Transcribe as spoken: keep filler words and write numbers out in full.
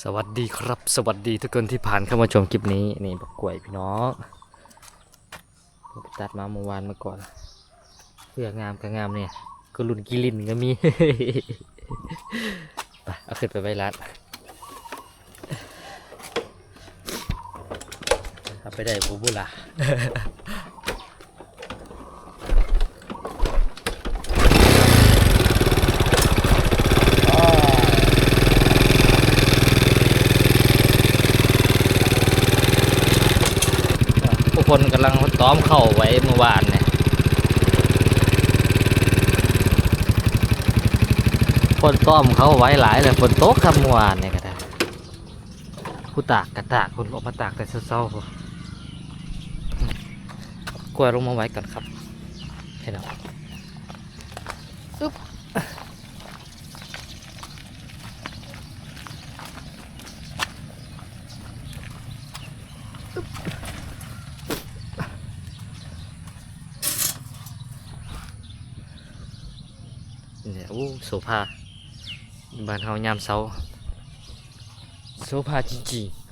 สวัสดีครับ สวัสดีทุกคนที่ผ่านเข้ามาชมคลิปนี้ นี่บักกล้วยพี่น้อง ผมไปตัดมาเมื่อวานมาก่อน เพื่องามก็งามเนี่ย ก็รุ่นกิลินก็มี ไป เอาขึ้นไปไว้ร้าน เอาไปได้บ่บุล่ะ ผู้คนกำลังต้อมเข้าไว้เมื่อวานเนี่ย คนต้อมเข้าไว้หลายเลย ฝนตกครับเมื่อวานเนี่ยก็ได้ ผู้ตากกะตาก คนออกมาตากแต่เช้าๆ กล้วยลงมาไว้ก่อนครับ ให้เราอึ๊บ เนี่ย โอ้ โสภา บ้านเฮายามเช้า โสภาจริงๆ